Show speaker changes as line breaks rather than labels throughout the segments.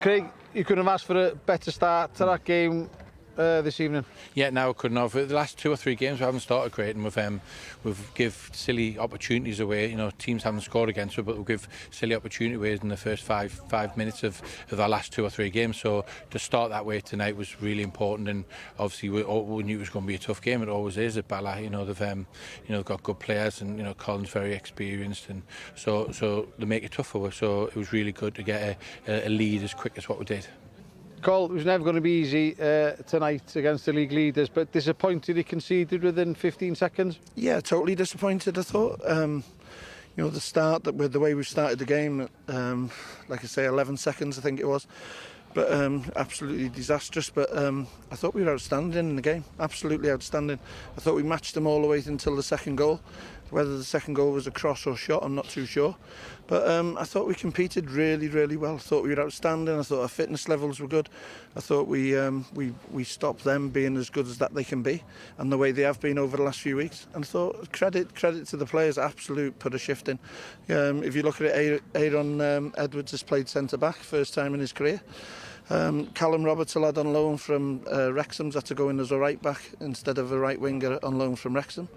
Craig, you couldn't have asked for a better start to that game this evening.
Yeah, no, couldn't have. The last two or three games we haven't started great, and we've give silly opportunities away. Teams haven't scored against us, but we've give silly opportunity away in the first five minutes of our last two or three games. So to start that way tonight was really important, and obviously we knew it was going to be a tough game. It always is at Bala. They've got good players, and Colin's very experienced, and so they make it tough for us. So it was really good to get a lead as quick as what we did.
Col, it was never going to be easy tonight against the league leaders, but disappointed he conceded within 15 seconds?
Yeah, totally disappointed, I thought. The start, that with the way we started the game, like I say, 11 seconds, I think it was. But absolutely disastrous. But I thought we were outstanding in the game, absolutely outstanding. I thought we matched them all the way until the second goal. Whether the second goal was a cross or shot, I'm not too sure. But I thought we competed really, really well. I thought we were outstanding. I thought our fitness levels were good. I thought we stopped them being as good as that they can be, and the way they have been over the last few weeks. And I thought credit to the players, absolute put a shift in. If you look at it, Aaron Edwards has played centre back, first time in his career. Callum Roberts, a lad on loan from Wrexham's had to go in as a right back instead of a right winger on loan from Wrexham.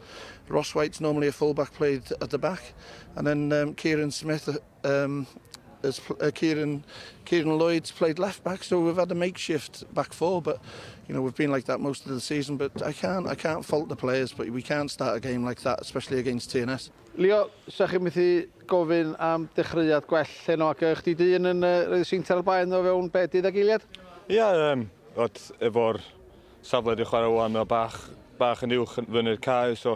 Ross White's normally a full back, played at the back, and then Kieran Smith, has Kieran Lloyd's played left back, so we've had a makeshift back four, but we've been like that most of the season. But I can't fault the players, but we can't start a game like that, especially against TNS.
Leo, sa chi'n methu gofyn am dechreuad gwell heno ac chdi dyn yn roedd y Seintiau ar blaen o fewn be, 12 eiliad?
Ia, yeah, od, efo'r safle di chwarae wan, mae bach yn uwch fyny'r cae, so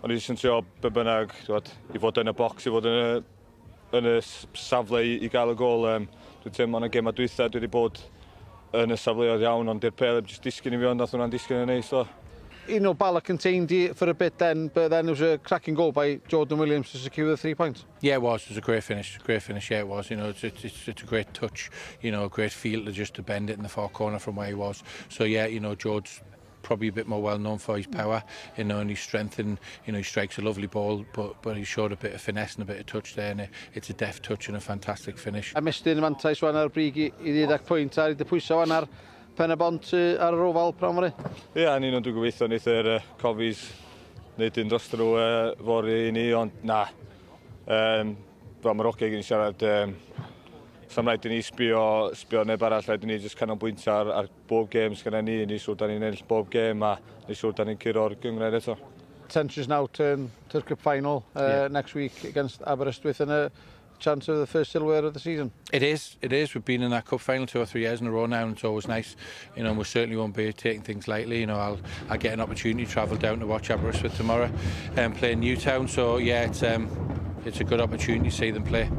o'n i jyst yn trio be bynnag, twod, i fod yn y bocs, i fod yn y safle i gael y gol. Dwi'n teimlo yn y gema dwytha, dwi wedi bod yn y safleoedd iawn, ond di'r pêl heb jyst disgyn i fi, ond nath hwnna'n disgyn yn neis. So.
Bala contained you for a bit then, but then it was a cracking goal by Jordan Williams to secure the 3 points.
Yeah, it was. It was a great finish. Great finish. Yeah, it was. It's a great touch. A great feel to just to bend it in the far corner from where he was. So yeah, George probably a bit more well known for his power, and his strength, and he strikes a lovely ball, but he showed a bit of finesse and a bit of touch there, and it's a deft touch and a fantastic finish.
A mestyn y mantais wan ar brig i 12 pwynt ar i dy pwysau wan ar Pen y Bont ar yr Oval prynhawn fory.
Ie, yeah, ni'n dwi'n gobeithio wneith yr Cofis wneud un dros nhw fory i ni, ond na. Fel mae'r hogia gyn siarad, sa'm rhaid i ni sbio neb arall, rhaid i ni jyst canolbwyntio ar bob gêm sgynna ni, ni siŵr da ni'n ennill bob gêm a ni siŵr da ni'n curo'r gynghrair eto.
Tensions now turn to the cup final next week against Aberystwyth and a chance of the first silverware of the season.
It is, it is. We've been in that cup final 2 or 3 years in a row now, and it's always nice. And we certainly won't be taking things lightly. I'll get an opportunity to travel down to watch Aberystwyth tomorrow and play Newtown. So yeah, it's a good opportunity to see them play.